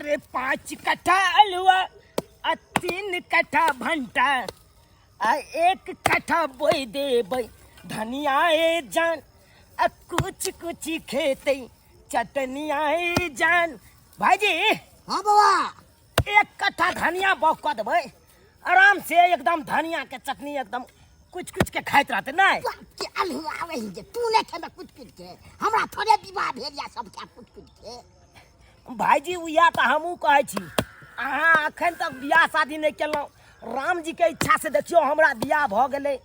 अरे 5 कट्ठा अलुआ आ 3 कट्ठा भंटा आ 1 कट्ठा बोइ देबै धनिया ए जान आ कुछ कुछ खेतै चटनिया ए जान। भाईजी। हाँ बाबा। 1 कट्ठा धनिया बौग कऽ देबै आराम से, एकदम धनिया के चटनी एकदम कुछ कुछ के खाइत रहते नहीं। के अलहुआ वही जे तू नहीं खेबे कुछ कुछ के, हमरा थोड़े विवाह भेल या सब के कुछ कुछ के। भाईजी उया तऽ हमहूँ कहै छी, अहाँ अखन तक बियाह शादी नहि केलहुँ, राम जी के इच्छा से देखियौ हमरा बियाह भऽ गेलै,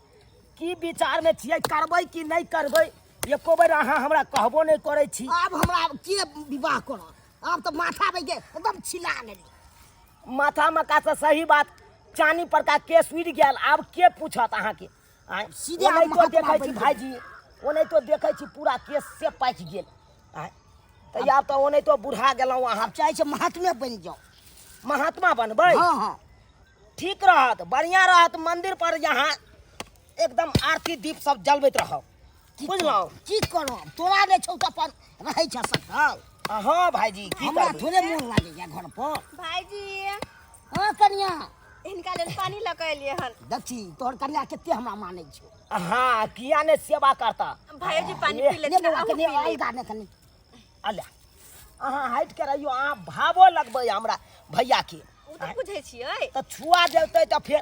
की विचार में छियै, करबै कि नहि करबै? एको बेर अहाँ हमरा कहबो नहि करै छी। आब हमरा के विवाह करत, आब तऽ माथा में के एकदम छिला गेलै। माथा मका से सही बात, चानी पर का केस उड़ि गेल, आब के पूछत अहाँके? आँय, सीधे आब ओनाहितो महात्मा देखै छी बनि गेल। भाईजी, ओनाहितो देखै छी पूरा केस से पाकि गेल। आँय, तऽ आब तऽ ओनाहितो बुढ़ा गेलहुँ अहाँ। आब चाहै छै महात्मे बनि जाउ। महात्मा बनबै? हाँ, हाँ। ठीक रहत, बढ़िया रहत। मंदिर पर यहाँ एकदम आरती दीप सब जलबैत रहब, बुझलहुँ? की करब, तोरा नहि छौ तऽ अपन रहै छ सकल। हाँ भाईजी, की हमरा करबै? थोड़े मोन लागैया घर पर। भाईजी। हाँ कनिया। हिनका लेल पानी लऽ कऽ एलियै हन। देखी तोहर कनिया कते हमरा मानै छौ। हाँ, किया ने सेवा करता। भाईजी पानी ले, पी लेथिन, ले बौआ, अहूँ कनि पी लेब। अलगा ने कनि। अल्ला, अहाँ हटि के रहियौ, अहाँ भावो लगबै हमरा भैया के। ओ तऽ बुझै छियै। तऽ छुआ जेतै तऽ फेर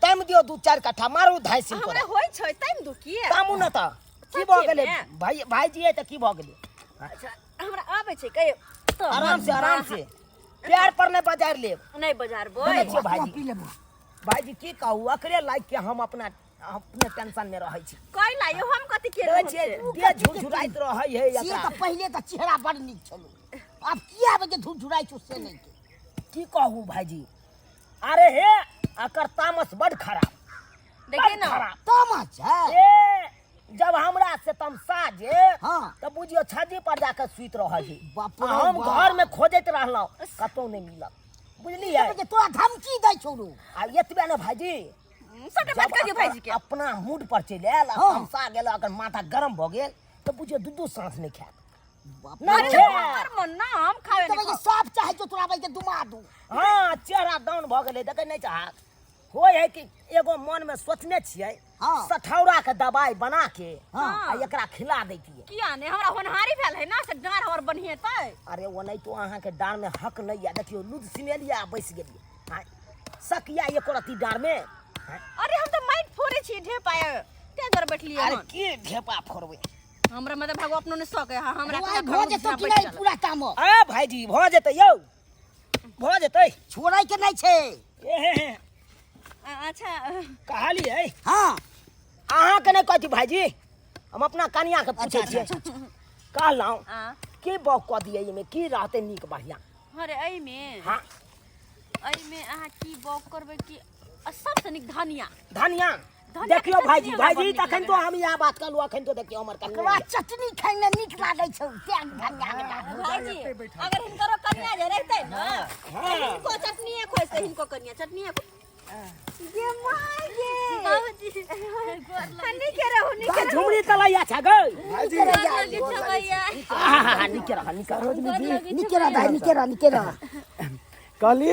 तामि दियौ 2-4 कट्ठा, मारू धाइसी हमरा होइ छै तामि दू की? तामू ने तऽ की भऽ सच्ची गेलै? मे? भाईजी अइ तऽ की भऽ गेलै? अच्छा, हमरा आबै छै कहियो। तऽ आराम से, आराम से, पैर पर नहि बजारि लेब। नहि बजारबै। देखै छियै भाईजी। पी लेबो। भाईजी की कहू, अकरे लाइक के हम अपने टेंशन में रहै छी। कैला यौ, हम कथी के देखै रहल छियै, छियै? देह झुरझुराइत रहै है से एकरा। तऽ पहिले तऽ चेहरा बड़ नीक छलौ, आब किया आबै के झुरझुराइ छौ से नहि के। की कहू भाईजी, अरे हे अकर तामस बड खराब। देखिए बड ना। खराब। तामस है? ए, जब हमरा से तमसा जे, हाँ। तऽ बुझियौ छज्जी पर जाके सुति रहल छी। बाप रे आ हम बाप। घर में खोजैत रहलहुँ, कतौ नहि मिलल, बुझलियै? जे तोरा धमकी दै छौ रो। आ एतबे ने भाईजी, सबटा बात कह दियौ भाईजी के। अपना मूड पर चलि आयल, आ हाँ। तमसा गेल, अगर माथा गरम भऽ गेल तऽ बुझियौ 2-2 साँस नहि खायत। बाप नहि अरे खायत। हमर मन ना, हम खावे तब नहि ये खाउ। सब चाहे छौ तोरा भाई के दुमा दू। हाँ, चेहरा डाउन भऽ गेलै, देखै नहि चाहत। होइ है कि एगो मन में सोचने छियै, हाँ। सठौरा के दवाई बना के, हाँ। आ एकरा खिला दैतियै। किया नहि, हमरा होनहारी भेल है ना, से डाँड़ हमर बन्हिएतै। अरे ओनाहितो अहाँके डाँड़ में हक नहि यऽ, देखियौ लूद सिनेलियै आ बैस गेलियै। आँय, सकिया एको रत्ती डाँड़ में? आँय। अरे हम तऽ माटि फोड़ै छियै ढेपा, तें दुआरे बैठलियै अरे हन। की ढेपा फोड़बै? हमरा मतलब भगवान अपनो नहि सकै है, हमरा बौआ, ककरा भऽ घरमे जेतौ घुसना कि बैठ नहि गेल। पूरा तामस? आ भाईजी भऽ जेतै यौ, भऽ जेतै। छोड़ै के नहि छै। ए हे हे। अच्छा। कहलियै। हाँ। अहाँके नहि कहै छी भाईजी, हम अपना कनिया के पूछै अच्छा, छियै। अच्छा, अच्छा। कहलहुँ आ। की बौक कऽ दियै, एहिमे की रहतै नीक बढ़िआँ? अरे एहिमे? हाँ। एहिमे अहाँ की बौक करबै कि आ सबसँ नीक धनिया। धनिया? धनिया देखियौ के भाईजी, चटनी हमरा भाईजी, बड़ नीक तखन तो लगैए। हम इएह बात कहलहुँ, अखन तो देखियौ हमर कनिया। ओकरा चटनी खाइमे नीक लागै छौ, तें धनिया के डालू। भाईजी, अगर हिनकरो कनिया जे रहितै ने, तऽ हिनको चटनिये खोजतै, हिनको कनिया चटनिये गे माय गे। बाबूजी, नीके रहू, नीके रहू। झुमरी तलैया छै गै। भाईजी, गोर लगै छौ भैया। आहा, नीके रह, नीके रह। गोर लगै छौ नीके रह दाइ, नीके रह, नीके रह। कहली,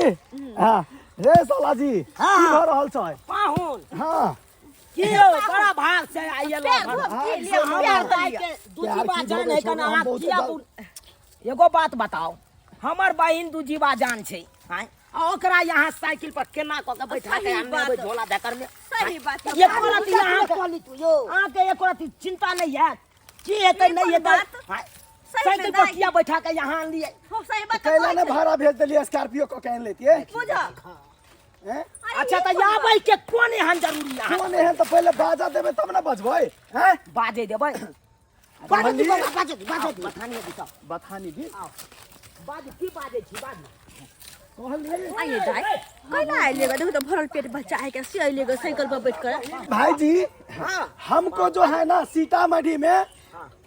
हाँ रे साला जी, हाँ। की भऽ रहल छै? पाहुन। हाँ। की यौ, बड़ा भाग से आइए पैर लोग। धोब की लिअ, हमर पैर धो दाइ लिअ। के दू प्यार जीवा की जान भऽ है गेल कना, छौ, अहाँ हम बहुत किया जान- एगो बात बताओ, हमर बहिन दू जीवा जान छै, आँय? आ ओकरा यहाँ साइकिल पर केना कऽ के बैठा के सही आनने अबै बात। झोला धकर में? सही बात। एको रति अहाँके कहली तू यौ। अहाँके एको रति चिंता नहि हैत की हेतै ई नहि कोन हेतै? बात? आँय? सही में साइकिल पर दाइ। किया बैठा के यहाँ आनलियै? हो, सही बात कैला कहै ने छै। भाड़ा भेज देलियै, स्कॉर्पियो कऽ के आनि लेतियै। बुझ। हैं? अरे अच्छा ई तऽ कोन आबै के कोन एहन जरूरी अहाँ? कोन एहन तऽ पहिले बाजा देबै तब ने बजबै, हैं? बाजै देबै। बाजऽ दी बाबा, बाजऽ दी, बाजऽ दी। बथानी दिशा। बथानी दी। बाजू, की बाजै छी, बाजू। कहलियै। आइए दाइ, कैला आइले गे? देखो तऽ भरल पेट बच्चा है के से आइले गे साइकिल पर बैठ कर। भाईजी, हाँ। हमको जो है ना सीतामढ़ी में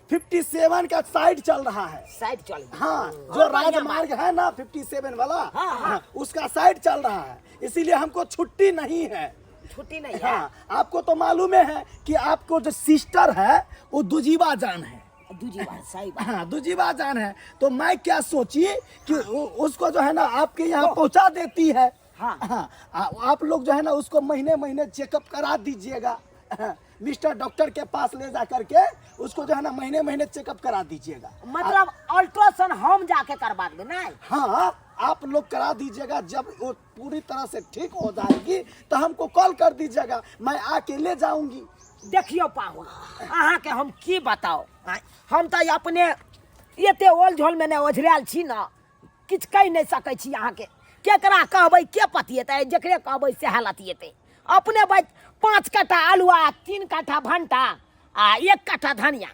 57 का साइड चल रहा है। साइड चल रहा है। हाँ, जो राजमार्ग है ना 57 वाला, हाँ, हाँ। हाँ, उसका साइड चल रहा है, इसीलिए हमको छुट्टी नहीं है। छुट्टी नहीं है। हाँ, आपको तो मालूम है कि आपको जो सिस्टर है वो दुजीवा जान है। दूजी बार सही बात। हाँ, दूजीवा जान है। तो मैं क्या सोची कि उसको जो है ना आपके यहाँ पहुँचा देती है। हाँ। हाँ, आप लोग जो है ना उसको महीने महीने चेकअप करा दीजिएगा। मिस्टर डॉक्टर के पास ले जा करके उसको जो है ना महीने महीने चेकअप करा दीजिएगा। मतलब अल्ट्रासाउंड हम जाके करवा देबै नहीं? हाँ, आप लोग करा दीजिएगा। जब वो पूरी तरह से ठीक हो जाएगी तो हमको कॉल कर दीजिएगा, मैं आके ले जाऊंगी। देखियो पाहुन, अहाँके हम की बताओ, आँय, हम तऽ अपने एते ओल झोल में नहि ओझरायल छी ने, किछु कहि नहि सकै छी। अहाँके केकरा कहबै के पतिएतै, जकरे कहबै सएह लतिएतै। अपने बच 5 कट्ठा आलुआ, 3 कट्ठा भंटा आ 1 कट्ठा धनिया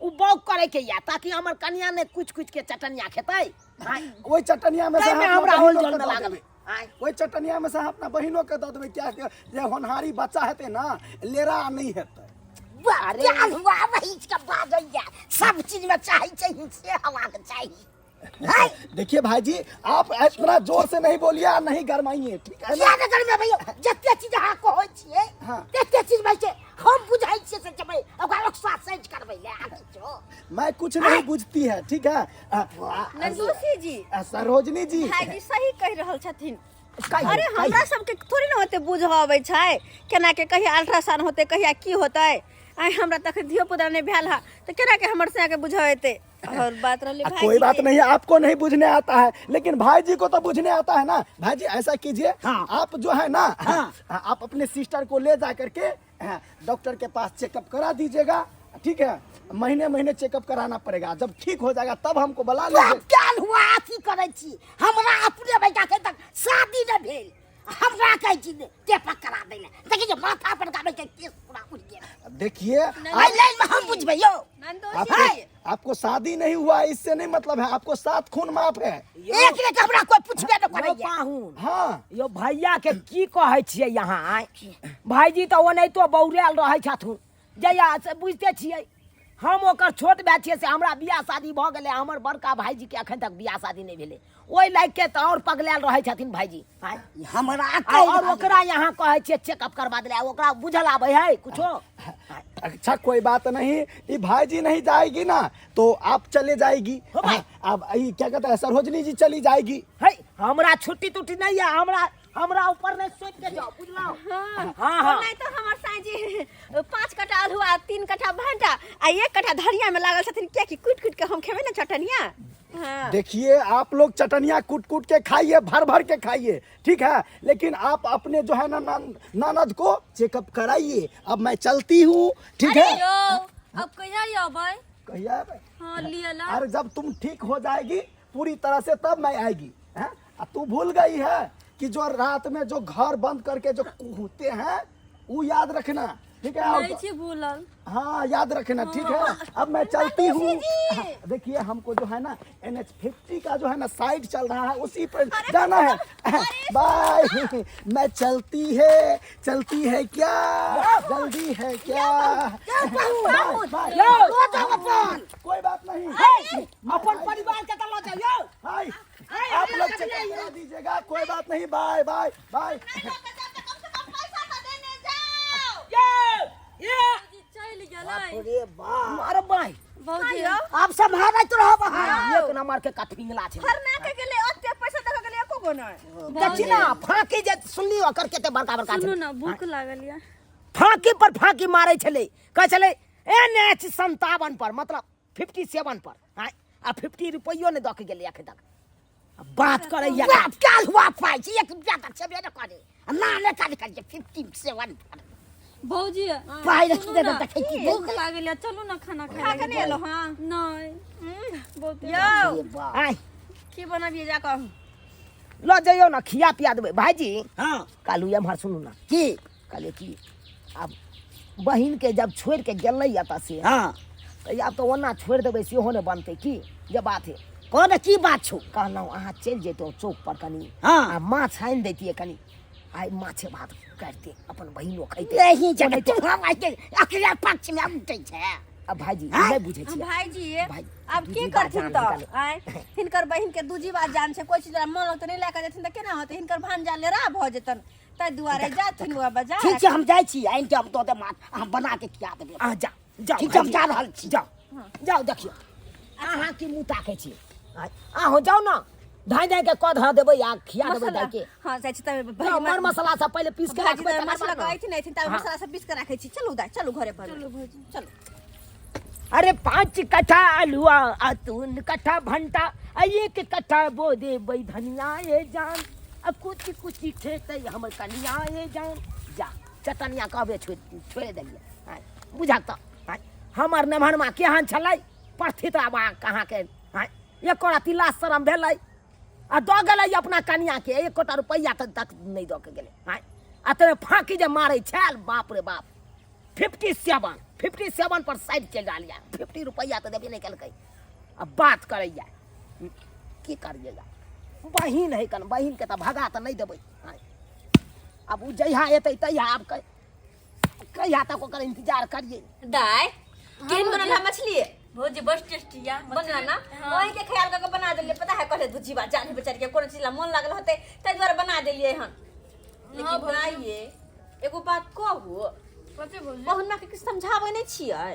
ओ बाउग करैके यऽ, ताकि हमर कनिया नहि कुचि कुचि के चटनिया खेतै। आँय, ओहि चटनिया में से ताहिमे अहाँ हमरा अपना ओल बहिनो झोल के में दऽ लागल। देबै। आँय, ओहि चटनिया में से अहाँ अपना बहिनो के दऽ देबै, क्या जे होनहारी बच्चा हेतै ना, लेरा नहि हेतै। अरे। क्या हुआ वही के बाजैया सब चीज में चाही चाहिए से हवा के चाही। है देखिए भाई जी, आप इतना जोर से नहीं बोलिए और नहीं गरमाइए, ठीक है किया ना? ने गरमे भैया, जते चीज अहाँ कहै छियै हाँ। तते चीज भाई छै, हम बुझै छियै से जेबै ओकरा रक्षा सच करबै ले आ किछो। मैं कुछ नहीं बुझती है, ठीक है? नंदोसी जी, सरोजनी जी, भाईजी सही कहि रहल छथिन। कहियौ, अरे कहियौ। हमरा सबके थोड़ी ने होते बुझ अबै छै केना के कहिया अल्ट्रासाउंड होते, कहिया की होतै। आइ हमरा तखन धियो पुता नहि भेल है तऽ केना के हमर से बुझ एतै। और बात रहले आ, भाई कोई जी बात के। नहीं है, आपको नहीं बुझने आता है लेकिन भाई जी को तो बुझने आता है ना। भाई जी ऐसा कीजिए, हाँ। आप जो है ना, हाँ। आप अपने सिस्टर को ले जा करके, हाँ, डॉक्टर के पास चेकअप करा दीजिएगा, ठीक है? महीने महीने चेकअप कराना पड़ेगा, जब ठीक हो जाएगा तब हमको बुला लीजिए। क्या हुआ अथी करै छी, हमरा अपने बेटा के तक शादी नहि भेल, हमरा कहै छी चेकअप करा दै ले, देखै छी माथा पर गाबै के केस पूरा उड़ि गेल। देखिए, एहि लाइन में हम बुझबै यौ। नंदोसी आपको, जी, आपको शादी नहीं हुआ इससे नहीं मतलब है, आपको 7 खून माफ है। एक ने हमरा कोई पुछबे न यौ करैया। पाहुन, हाँ। यौ भैया के की कहै छियै यहाँ? आय भाईजी तऽ ओनाहितो बौरायल रहै छथुन, जहिया से बुझिते छियै हम ओकर छोट भाय छियै, से हमरा बियाह शादी भऽ गेलै, हमर बड़का भाईजी के अखन तक बियाह शादी नहि भेलै, ओहि लागि के तऽ आओर पगलायल रहै छथिन भाईजी। आँय, हमरा आ और ओकरा यहाँ कहै छियै चेकअप करवा देले, ओकरा बुझल आबै है कुछो? अच्छा कोई बात नहीं, ये भाई जी नहीं जाएगी ना तो आप चले जाएगी। हो भाई। हाँ, अब ये क्या कहता है सरोजनी जी चली जाएगी। है हमरा छुट्टी तुट्टी नहीं है, हमरा हमरा ऊपर नहीं सोच के जाओ, बुझलौ? हाँ। हाँ, हाँ। नहीं तो हमर साईं जी 5 कट्ठा आलू आ 3 कट्ठा भंटा आ 1 कट्ठा धनिया में लागल छथिन, कियाकि कुट कुट के हम खेबै ने चटनिया। हाँ। देखिए आप लोग चटनिया कूट कूट के खाइए, भर भर के खाइए, ठीक है, लेकिन आप अपने जो है ना ननद को चेकअप कराइए। अब मैं चलती हूँ, ठीक है? यौ, अब कहिया अबै? कहिया अबै? हाँ, लिअ ला। अरे जब तुम ठीक हो जाएगी पूरी तरह से तब मैं आएगी। हैं? आ तू भूल गई है कि जो रात में जो घर बंद करके जो कूदते हैं वो याद रखना, ठीक है? नहीं छी भूलल। हाँ याद रखना, ठीक है? अब मैं चलती हूँ। देखिए हमको जो है ना NH 50 का जो है ना साइड चल रहा है, उसी पर जाना है। बाय, मैं चलती है, चलती है क्या, जल्दी है क्या? Bye, bye. कोई बात नहीं, अपन परिवार के तऽ लऽ जाउ यौ। हाय, आप लोग चेकअप करा दीजिएगा, कोई बात नहीं, बाय बाय बाय। चलि गेलै। अरे बाप अरे बाय। भौजी। आब सम्हारैत रहब अहाँ। एक नंबर के कठपिंगला छै। फरना के गेलै, ओते पैसा दऽ के गेलै, एको गो नहि। देखी ना फाँकी जे सुनली ओकर कते बड़का बड़का सुनू छै। ना, भूख लागल या। फाँकी पर फाँकी मारै छलै, कहै छलै NH 57 पर, मतलब 57 पर। आँय, आ 50 रुपैयो नहि दऽ के गेलै एखन तक। आ बात करैया। बाप काल हुआ पाइ छै, एक रुपया तक छेबे नहि करे, आ ना नहि काज करै छै, 57 पर। भौजी, पाइ रखी सुनू दे ना, देखै छी। भूख लागल या, चलू ना खाना खाय खा के नहि एलहुँ हँ? नहि, बहुत। यौ, अरे बाप। आँय, की बनबियै जा कऽ? लऽ जइयौ ने, खिया पिया देबै भाईजी। हाँ। कालू एम्हर सुनू ना। की? कहलियै कि आब बहिन के जब छोड़ि के गेलै एतऽ से, हाँ। तऽ आब तऽ ओना छोड़ि देबै सेहो नहि बनतै, की जे बात है? कोन की बात छौ? कहलहुँ अहाँ चलि जैतहुँ चौक पर कनि, हाँ। आ माछ आनि दैतियै कनि, आइ माछे भात करिते, अपन बहिनो खैते। नहीं जगह ओनाहिते- तू हम आइ के अकेला पक्ष में उठै छै। आ भाईजी हाँ? नहि बुझै छियै भाईजी, भाई, आब की दूजी बार करथिन जान तऽ? निकाले। आँय, हिनकर बहिन के दूजी बार जान छै, कोइ चीज लए मन लगतै नहि लए कऽ जेथिन तऽ केना होतै? हिनकर भानजा लेरा भऽ जेतनि, ताहि दुआरे जाथिन वएह बाजार। ठीक छै, हम जाइ छी, आनि के हम दऽ देब माछ, अहाँ बना के खिया देबै। अहाँ जाउ जाउ ठीक छै, हम भाईजी। जा रहल छी। जाउ। जाउ देखियौ अहाँ की मुँह ताकै छी आँय, अहूँ जाउ ने धाइ धाइ के कऽ धऽ देबै आ खिया देबै मसाला दाइ के हां जाइ छी तब जाउ, मर मसाला सब पहिले पीस के भाजी राखबै तऽ तकर मसाला बाद ने। कहै छी नहि तब हाँ। मसाला सब पीस के राखै छी चलू दाइ चलू घरे पर चलू भौजी चलू अरे 5 कट्ठा आलुआ आ 3 कट्ठा भंटा आ 1 कट्ठा बो देबै धनिया ए जान आ कुछ कुछ खेतै हमर कनिया ए जान। जा चटनिया कहबे छोड़ि छोड़ि देलियै। आँय, बुझक तऽ आँय, हमर नमहरमा केहन छलै परथित आब कहाँके आँय, एको रत्ती लाज शरम भेलै आ दऽ गेलै अपना कनियाके एकोटा रुपैआ तक नहि दऽ के गेलै। आँय, आ तोरे फाँकी जे मारै छल बाप रे बाप 57 पर साइड चलि रहल यऽ 50 रुपैआ तऽ देबे नहि केलकै आ बात करैया की करियै बहिन है कन बहिनके तऽ भगा तऽ नहि देबै। आँय, आब ओ जहिया एतै तहिया आब कहिया तक ओकर इंतजार करियै। दाइ केहन बनल है मछली? भौजी बस टेस्टी या बनल ना? वही के ख्याल करके बना देलियै। पता है कहले बुझी बात जाने बेचारी के कोनो चीज ला मन लागल होतै ताहि दुआरे बना देलियै हन। लेकिन दाइ ये एगो बात कहू कथी भौजी? बहुना के किछु समझाबै नहि छियै?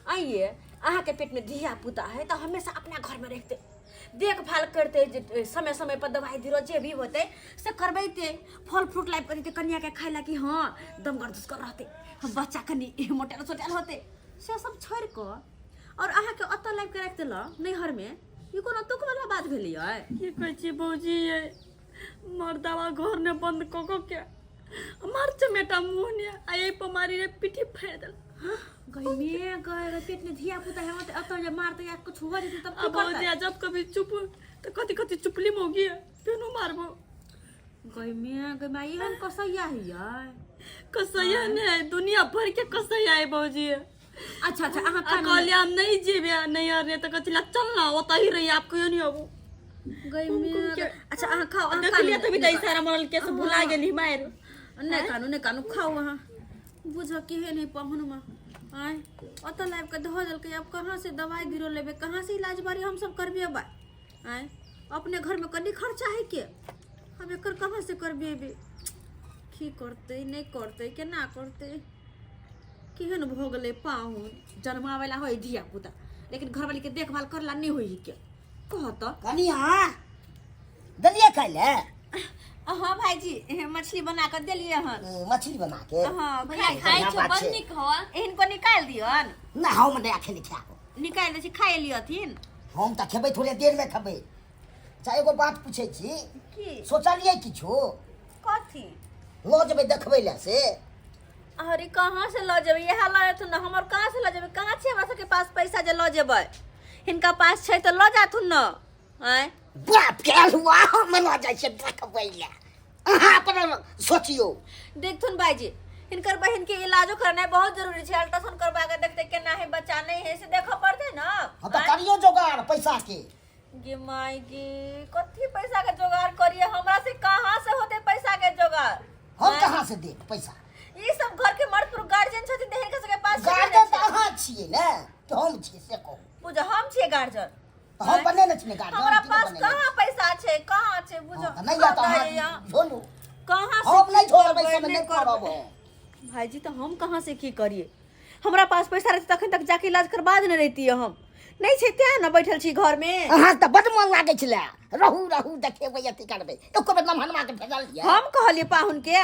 आइये अहाँके पेट में धिया पुता है तऽ हमेशा अपना घर में रखते देखभाल करते जे समय समय पर दवाई दिरो जे भी होते से करबैते फल फ्रूट लाइब के देते कनिया के खाइ ला कि हाँ दमगर दुसकर रहते हम बच्चा कनि मोटायल सोटायल होते से सब छोड़ि कऽ और अहाँके ओतऽ लाइब के राखि देलक नैहर में ई कोनो दुख वाला बात भेलियै? की कहै छी भौजी ये मर्दावा घर ने बंद कऽ कऽ के मार चमेटा मुँह ने आ एहि पर मारी रे पीठी फाड़ि देल। गई में गए पेट में धिया पुता है मत अतः जे मारते या कुछ हो जेतै तब की आ भौजी करतै? आ जब कभी चुप तऽ कथी कथी चुपली मौगी है फेनो मारबो। गई में गई माई एहन कसैया हियै? कसैया ने है दुनिया भर के कसैया है भौजी। अच्छा अच्छा अहाँ आ कानू कहलियै हम नहीं जेबै नैहर रे तऽ कहै छलै चल ना ओतऽ ही रही आप कहियो नहीं अबू। गई में अच्छा अहाँ खाओ अहाँ देखलियै कानू तभी तऽ इशारा मरल के से भुला गेली मारि। नहि कानू नहि कानू खाओ अहाँ बुझ केहन है पहुनमा। आँय ओतऽ लाबि कऽ धऽ देलकै आब कहाँ से दवाइ गिरो लेबै कहाँ से इलाज बारी हम सब करबेबै? आँय अपने घर में कनि खर्चा है के हम एकर कहाँ से करबेबै? की करतै नहि करतै केना करतै? केहन भऽ गेलै पाहुन जन्माबै ला होइ धिया पुता लेकिन घरवाली के देखभाल करला नहि होइ के कह तऽ। कनिया देलियै खाइ लए? हाँ भाईजी मछली बना कऽ देलियै हन। मछली बना के? हाँ भैया खाइ खाइ छौ बढ़िआँ बात बड़ छै। नीक हवा। हिनको निकालि दियौन। ना हम नहि अखन खायब। निकालि दै छी खाइ लियथिन। हम तऽ खेबै थोड़े देर में खेबै। अच्छा एगो बात पूछै छी की? सोचलियै किछु? कथी? लऽ जेबै देखबै लए से? अरे कहाँ से लऽ जेबै इएह लऽ जेथुन ने हमर कहाँ से लऽ जेबै? कहाँ छै हमरा सबके पास पैसा जे लऽ जेबै? हिनका पास छै तऽ लऽ जाथुन ने। आँय बाप के अलुआ हम लऽ जाइ छियै देखबै लए अहाँ अपना सोचियौ। देखथुन भाईजी हिनकर बहिन के इलाजो करनाइ बहुत जरूरी छै। अल्ट्रासाउंड करवा के देखते केना है बच्चा नहीं है से देखऽ पड़तै ने। हाँ तऽ करियौ जोगाड़ पैसा के। गे माय गे कथी पैसा के जोगाड़ करिए हमरा से कहाँ से होते पैसा के जोगाड़? हम कहाँ से देब पैसा? ई सब घर के मर्द पुरुष गार्जियन छथिन तऽ हिनका सबके पास गार्जियन तऽ अहाँ छियै ने कि हम छियै से कहू। बुझ हम छियै गार्जियन। तऽ हम बनेने छी ने गार्जियन हमरा पास कहाँ पैसा छै कहाँ छै बुझ। नहि या तऽ अहाँ झोलू। कहाँ से हम नहीं की छोड़बै करबै, सब नहि नहीं करब करबै। भाईजी तऽ हम कहाँ से की करिए? हमरा पास पैसा रहतै तखन तक जाके इलाज करबा देने रहितियै हम। नहीं छै तें ने बैठल छी घर में। अहाँ तऽ बड मन लागै छलै रहू रहू देखेबै अथी करबै एको बेर नमहनमा के भेजलियै। हम कहलियै पाहुन के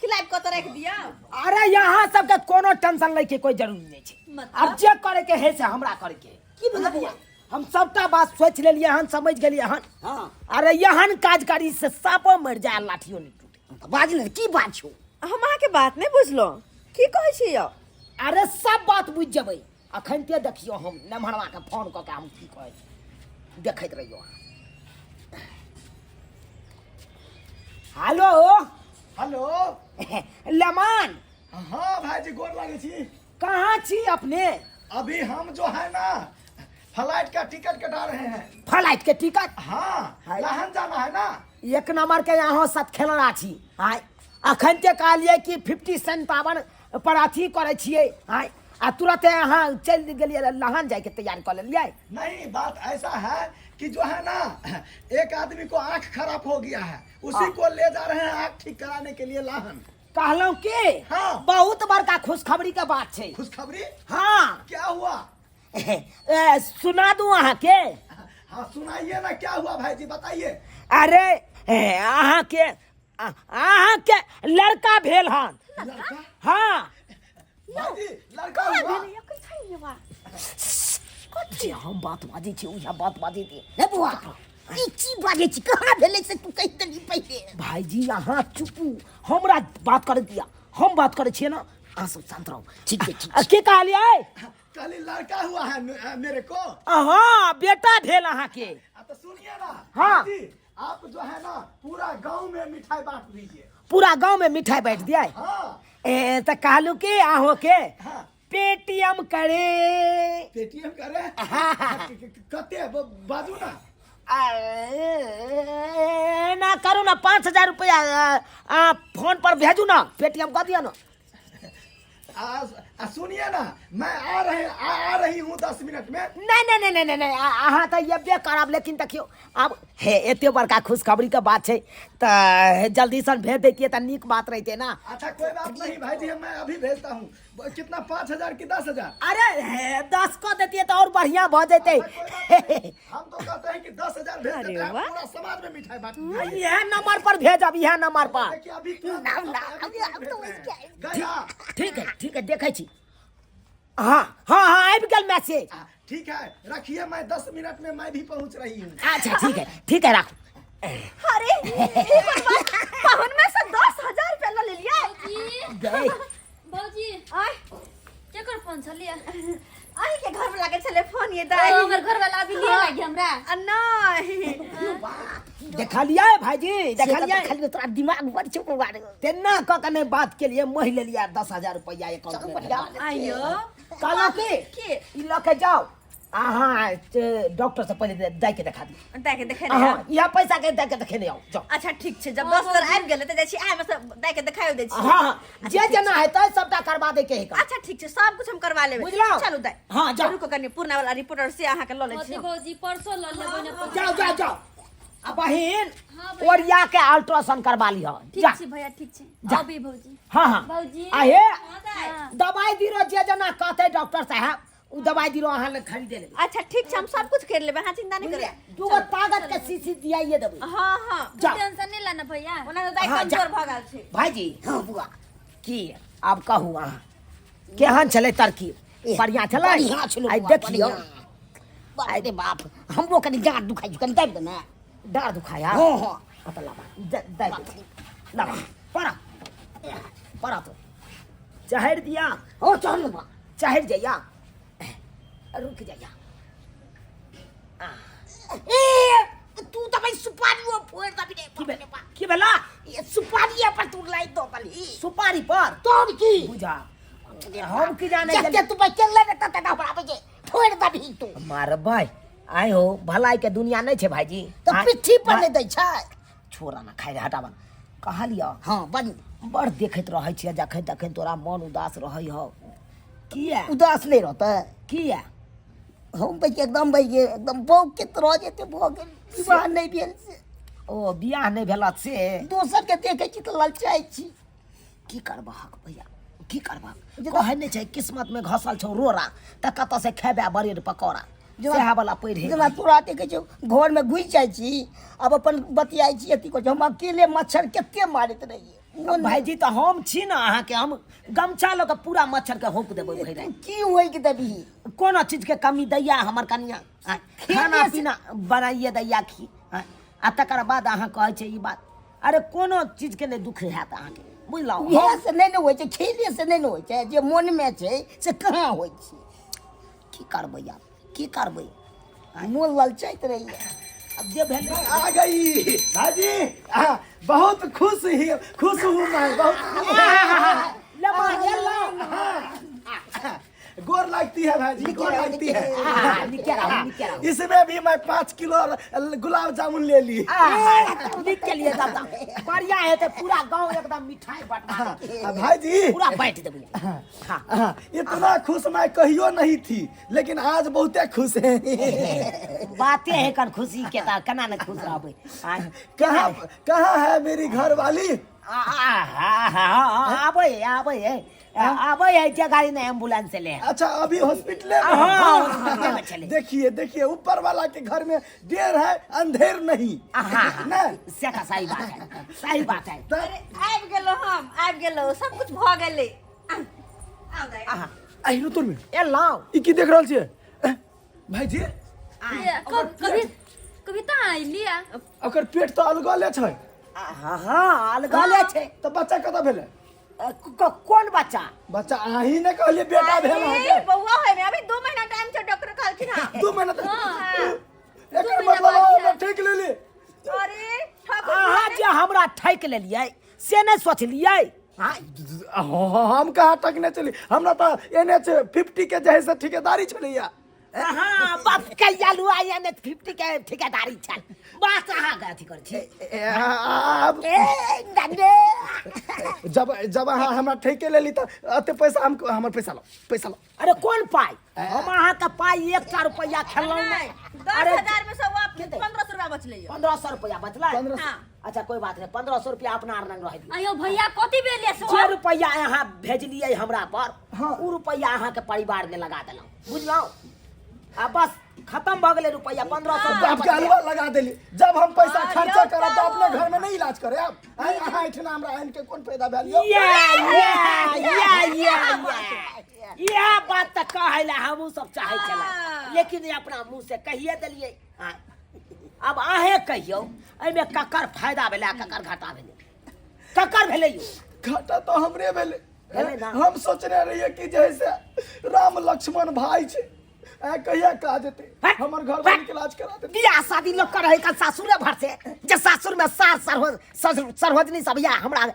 कि लाइब कऽ तऽ राखि दिअ। अरे यहाँ सबके कोनो टेंशन लै के कोई जरूरी नहीं छै। मतलब? अब जे करे के है से हमरा करे के। की भेलै बौआ? हम सबटा बात सोच लेलियै हन समझ गेलियै हन। हाँ। अरे एहन काज करी से सापो मरि जाय लाठियो नहि टूटे। तऽ बाज ने की बात छौ? हम अहाँके बात नहि बुझलहुँ की कहै छी यौ? अरे सब बात बुझि जेबै अखन ते देखियौ हम नमहरवा के फोन कऽ के हम की कहै छी देखैत रहियौ अहाँ। हेलो हेलो लमान। हाँ भाईजी गोर लागै छी। कहाँ छी अपने? अभी हम जो है ना फ्लाइट का टिकट कटा रहे हैं। फ्लाइट के टिकट? हाँ हाय। लाहन जाना है ना। एक नंबर के यहाँ सत खेलना छी। हाय अखन ते कहलियै कि 57 पर अथी करै छियै। हाय आ तुरंत अहाँ चलि गेलियै लहान जायके तैयारी कऽ लेलियै। नहीं बात ऐसा है कि जो है ना एक आदमी को आंख खराब हो गया है उसी को ले जा रहे हैं आंख ठीक कराने के लिए लाहन। कहलहुँ की? हाँ। बहुत बड़का खुशखबरी के बात छै। खुशखबरी? हाँ। क्या हुआ? ए, सुना दूं अहाँके। हाँ सुनाइए ना, क्या हुआ भाई जी बताइए। अरे ए, अहाँके अहाँके लड़का भेल हन। लड़का? हाँ। भाई जी लड़का हुआ? जे हम बात बाजै छी उएह बात बाजै छी। हे बुआ, ई की बाजै छी, कहाँ भेलै से तू कहि देली पहिले। भाईजी अहाँ चुपू, हमरा बात करे दिया, हम बात करे छियै ना, अहाँ सब शांत रहू। ठीक छै, ठीक। आ, के कहलियै? कल लड़का हुआ है मेरे को। हाँ बेटा भेल अहाँके। तो सुनिए ना। हाँ। जी, आप जो है ना पूरा गांव में मिठाई बांट दीजिए। पूरा गांव में मिठाई बांट दिया? हाँ। ए तो कहलू के अहों के हाँ। पेटीएम करे। पेटीएम करे? कते बाजू ना। अरे, ना करू ना, 5000 रुपया फोन पर भेजू ना, पेटीएम कर दिया ना। आ सुनिए ना, मैं आ रही हूँ 10 मिनट में। नहीं नहीं नहीं नहीं नहीं, अहाँ तो एबे करब, लेकिन देखियो आब हे एते बड़का खुशखबरी के बात छै तऽ जल्दी सन भेज दैतियै तऽ नीक बात रहितै ना। अच्छा कोई बात नहीं भाई जी, मैं अभी भेजता हूँ। कितना 5000 की 10,000? अरे हे, 10 को देतियै तऽ और बढ़िया भऽ जेतै। अच्छा, कोई बात नहीं। हम तो कहते हैं कि 10,000 भेज देते हैं, पूरा समाज में मिठाई बांट दीजिए। इएह नंबर पर भेजब, इएह नंबर पर। देखिए अभी तुरंत- ना, ना, अभी अभी- तुरंत अब तो भेज रहे हैं। गया। ठीक है ठीक है, देखै छी। हाँ हाँ हाँ आबि गेल मैसेज। ठीक है रखिए, मैं 10 मिनट में मैं भी पहुंच रही हूँ। अच्छा ठीक है ठीक है, राखू। अरे पाहुन में से 10,000 रुपया ल लेलियै। गए। भौजी आय केकर फोन छलियै? अहीं के घर में लागल छलै फोन ये दाई। ओ, हमर घर वाला अभी लिए लागी हमरा। आ नहीं देखलियै भाईजी, देखलियै? खाली तोरा दिमाग बड़ छौ बौआ रे। तेना कऽ के नहि बात केलियै, मोहि लेलियै 10,000 रुपैआ एकाउंट में। बढ़िया। आइयो कहलहुँ की की? ई लऽ के जाउ अहाँ डॉक्टर से पहिले दै के देखा दियौ। दाई के देखे अहाँ इएह पैसा के दै के देखेने आउ, जाउ। अच्छा ठीक छै, जब 10,000 आबि गेलै तऽ जाइ छी आइ में से दाई के देखायो दै छी। हाँ हाँ, जे जेना हेतै सबटा करवा दै के है। अच्छा ठीक छै, सब कुछ हम करवा लेबै। बुझलहुँ? चलू दाई। हाँ, जाउ। रुको कनि, पूर्णा वाला रिपोर्टर से अहाँ के लऽ लै छी। भौजी भौजी परसो लऽ लेबै ने पैसा। जाउ जाउ जाउ। आ बहिन हाँ, भैया। ओरिया के अल्ट्रासाउंड करवा लिह। ठीक जा छै भैया, ठीक छै। जा। अबै भौजी। हाँ हाँ। भौजी। आ हे हाँ। दवाई दिरो जे जना कहतै डॉक्टर साहब उ दवाई दिरो अहाँ लग खरीदे लेबै। अच्छा ठीक छै, हम सब कुछ कर लेबै, अहाँ चिंता नहि बुझलियै? करू। दूगो ताकत के शीशी दियाइए देबै। हाँ हाँ। जाउ। टेंशन नहि लेना भैया। ओना तऽ दाई हाँ, जा। कमजोर भऽ गेल छै। भाईजी। हाँ बुआ। की आब कहू अहाँ केहन छलै तरकीब? बढ़िया छलै? बढ़िया छलै आइ बुआ, देखियौ। बढ़िया। अरे बाप, हमरो कनि डाँट दुखाइ छै, कनि दाबि दे ने। डाँट दुखाया? हाँ हाँ। हाँ तऽ लाबा, दाबि दे। लाबा, पड़ा पड़ा तो चढ़ि दिया। हाँ चल बुआ। चढ़ि जाइया, रुक जाइया। ए तू तऽ भाई सुपारियो फोड़ि देबही रे। की भेल? की भेला? ए सुपारिये पर तू लाइ दऽ देलही। सुपारी पर? तोर की बुझा हम की जाने जते गेली। तू भाई चलले ने तते ना हमरा आबै छै, फोड़ि देबही तू। मारबै आइ हो, भलाई के दुनिया नहीं छै भाईजी। तऽ पिट्ठी पर नहि दै छै। छोड़ा ना, खाइ हटाबा कहलियौ। हाँ बन बड़ देखैत रहै छियै, जखन तखन तोरा मन उदास रहै हौ, किया? उदास नहि रहतै? किया? हम भाई एकदम भाई एकदम बौक के तरह जेते भऽ गेल, विवाह नहि भेल से। ओ बियाह नहि भेल से? दोसर के देखै छी तऽ ललचाइ छी। की करबहक भैया, की करबहक, कहै नहि छै किस्मत में घसल छौ रोड़ा तऽ कतऽ से खेबै ब्रेड पकौड़ा, सएह वाला पढ़ि। जेना तोरा देखै छौ घरमे घुसि जाइ छी, आब अपन बतियाइ छी, अथी करै छी, हम अकेले मच्छर कते मारैत रहियै। भाईजी तऽ हम छी ने अहाँके, हम गमछा लऽ कऽ पूरा मच्छर के हौक देबै भरि राति। की होइक देबही? कोनो चीज के कमी दैया हमर कनिया? खाना पीना बनाइए दैया खी, आ तकर बाद अहाँ कहै छै ई बात। अरे कोनो चीज के नहि दुख हैत अहाँके, बुझलहुँ? उएह से नहि ने होइ छै, खेले से नहि ने होइ छै, जे मोनमे छै से कहाँ होइ छै। की करबै आब, की करबै, मोन ललचाइत रहैया। अब जे भेल। आ गई भाजी, बहुत खुश ही खुश हूँ मैं, बहुत। गोर लगती है भाजी, गोर लगती है। नीके रहू, नीके रहू। इसमें भी मैं 5 किलो गुलाब जामुन ले ली। नीक के लिए दादा बढ़िया है, तो पूरा गांव एकदम मिठाई बंटवा दे। भाईजी पूरा बांट देबै। हाँ हाँ, इतना खुश मैं कहियो नहीं थी, लेकिन आज बहुते खुश है। बाते है कन खुशी के, ता कना ने खुश रहबै? कहाँ कहाँ है मेरी घर वाली? आबै आबै है, आबै है जे गाड़ी ने एम्बुलेंस ले। अच्छा, अभी हॉस्पिटल में? हाँ, हॉस्पिटल में चले। देखिए देखिए, ऊपर वाला के घर में देर है अंधेर नहीं। हाँ। ना। से का सही बात है, सही बात है। तऽ आबि गेलो, हम आबि गेलो, सब कुछ भऽ गेलै। आउ दाइ। आहा। आहिरो तोर में ए लाओ। ई की देख रहल छियै? एह, भाईजी। कभी कभी तऽ आइली आ। ओकर पेट तऽ अलगले छै। हाँ हाँ, अलगले छै। तऽ बच्चा कतऽ भेलै? कोन बच्चा? बच्चा, अहीं ने कहलियै बेटा भेल अरे, अहाँके। बौआ होय में अभी 2 महीना टाइम छै, डॉक्टर कहलखिन हँ। 2 महीना तक? एकर 2 महीना मतलब बाकी अहाँ है। हमरा ठकि लेली। अरे ठक अहाँ जे हमरा ठकि लेलियै से नहि सोचलियै? हाँ। हम कहाँ ठकने छली? हमरा तऽ NH 50 के जे है से ठेकेदारी छलैया। हाँ, बाप के आलू आई NH 50 के ठेकेदारी छल, बात अहाँ के अथी करै छी। आब ए नन्हे। जब जब अहाँ हमरा ठके लेली तऽ एते पैसा हम, हमर पैसा लो, पैसा लो। अरे कोन पाइ? हम अहाँके पाइ एकटा रुपैआ खेलहुँ नहि। दस अरे हजार में से 1500 रुपया बचलै यौ। 1500 रुपैआ बचलै? 1500। हाँ। अच्छा, कोई बात नहीं, 1500 रुपया अपना आर रंग रह दियौ। अयो भैया, कथी भेल से? जे रुपैआ अहाँ भेजलियै हमरा पर, हाँ। उ रुपैआ अहाँके परिवार में लगा देलहुँ, बुझलहुँ? आ बस खत्म भऽ गेलै रुपैआ, 1500 रुपैआ बाप के बचलै। हलवा लगा देली। जब हम पैसा हाँ, खर्चा यौ करब तऽ तो। अपने घर में नहीं इलाज करे। अब आँय, अहाँ एहिठिना हमरा आनि के कोन फायदा भेल यौ? या या या या या, इएह बात तऽ कहै लए हमहूँ सब चाहै छलहुँ, हाँ। लेकिन ई अपना मुँह से कहिए देलियै। हाँ। आब अहें कहियौ, एहिमे ककर फायदा भेलै आ ककर घाटा भेलै? ककर भेलै यौ? घाटा तऽ हमरे भेलै। भेलै ना? हम सोचने रहियै कि जे है से राम लक्ष्मण भाई छै, आ कहिया काज हेतै, हट, हमर घर वाली के इलाज करा देतै। बियाह शादी लोग करे का सासुरे भर से, जे सासुर में सास सरहोजनी सब या हमरा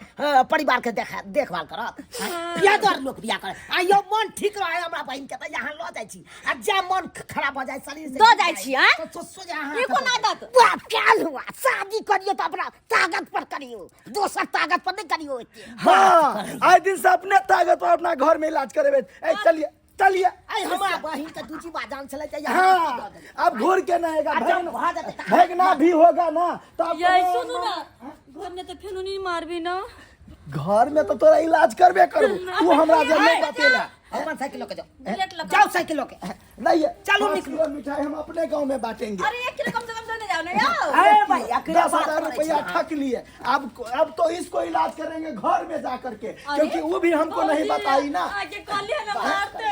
परिवार के देख देखभाल करत, बियाह द्वार लोग बियाह करे। आ यो मन ठीक रहे हमरा बहिन के तऽ यहाँ लऽ जाइ छी, आ जा मन खराब भऽ जाइ शरीर से दऽ जाइ छी, आँय? तऽ सोझे अहाँ ई कोन आदत? बाप के आलुआ, शादी करियो तऽ अपना ताकत पर करियो, दोसर ताकत पर नहीं करियो एते। हाँ, आइ दिन से अपने ताकत पर अपना घर में इलाज करेबै। ए चलिए चलिए। आई हमरा बहिन के दूजी बाजान छलै तऽ यहाँ हाँ, अब घूर के ना आएगा। आ जब भागना, भऽ जेतै तऽ- भागना भी होगा ना तो आपको ये सुनू ना, घर में तो फेनु नहीं मारबी ना? घर में तो तोरा इलाज करबे करू। तू हमरा जे नहीं बतेला। अपन साइकिल लऽ के जाओ। बुलेट लऽ के। जाओ साइकिल लऽ के। नहीं है। चलू, 5 निकलू। किलो मिठाई हम अपने गांव में बांटेंगे। अरे 1 किलो कम से कम देने जाओ ना यार। अरे भाई, अकेले दस बात हजार करै रुपया छी। ठक लिए। अब तो इसको इलाज करेंगे घर में जा करके, क्योंकि वो भी हमको नहीं बताई ना। आगे कहलिए ना मारते। ए,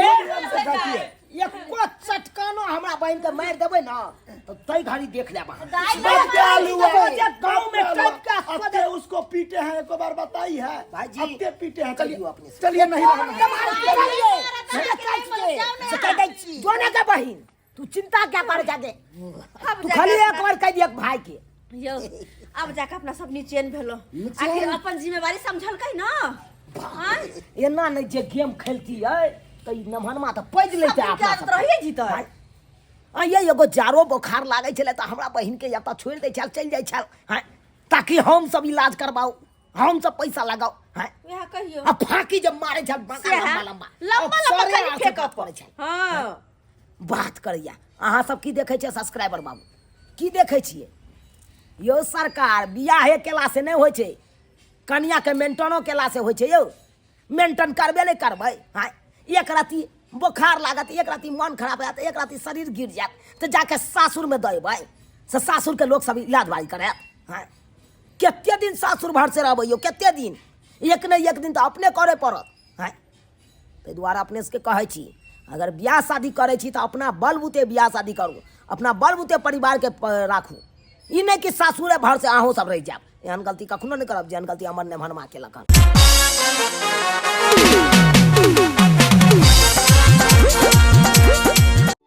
वो भी हमसे ठकी है। एको चटकानो हमरा बहिन के मारि देबै ना तऽ तै घड़ी देख लेब अहाँ। दाइ बाप के आलू है। सोझे गाँव में टपका सोझे- अत्ते उसको पीटे हैं, एक बार बताई है? भाईजी, अत्ते पीटे हैं। चलिए कहियो अपने से। चलिए, नहीं रहना है। जोने के बहिन, तू चिंता क्या करे जाके? अब तू जाके खाली अपना- एक बार कह दिया भाई के। यौ, अब जाके अपना सब निचेन भेलो। आखिर अपन जिम्मेवारी समझलकै ना? हाँ? एना नहीं जे गेम खेलती है तऽ ई नमहनमा तऽ पैज लेते सब दिन के अपना आदत सबके। रहिए जीतै। आ ये एगो जारो बोखार लागै छलै तऽ हमरा बहिन के एतऽ छोड़ि दै छल, चलि जाइ छल, हाँ, ताकि हम सब इलाज करबाउ, हम सब पैसा लगाउ, हाँ। वएह कहियो। आ फाकी जब मारे छल बड़का से है। लम्बा लम्बा लम्बा लम्बा सरे खाली आर से फेंकऽ बात करै छल। हाँ। बात करैया। अहाँ सब की देखै छियै सब्सक्राइबर बाबू, की देखै छियै यौ? सरकार, बियाहे केला से नहि होइ छै, कनियाके मेंटेनो केला से होइ छै यौ। मेंटेन करबे नहि करबै, हाँ, एक राति बोखार लागत, एक राति मन खराब होयत, एक राति शरीर गिर जायत तऽ जाके सासुरमे दऽ अयबै, से सासुरके लोक सब इलाज बारी करायत? हाँ, कते दिन सासुर भर से रहबै यौ? कते दिन? एक ने एक दिन तऽ अपने करय पड़त। हाँ, ताहि दुआरे अपने सबके कहै छी, अगर बियाह शादी करै छी तऽ अपना बलबूते बियाह शादी करू, अपना बलबूते परिवारके राखू। ई नहि कि सासुरे भर से अहूँ सब रहि जायब। एहन गलती कखनो नहि करब जेहन गलती हमर नेमहनमा केलक हन।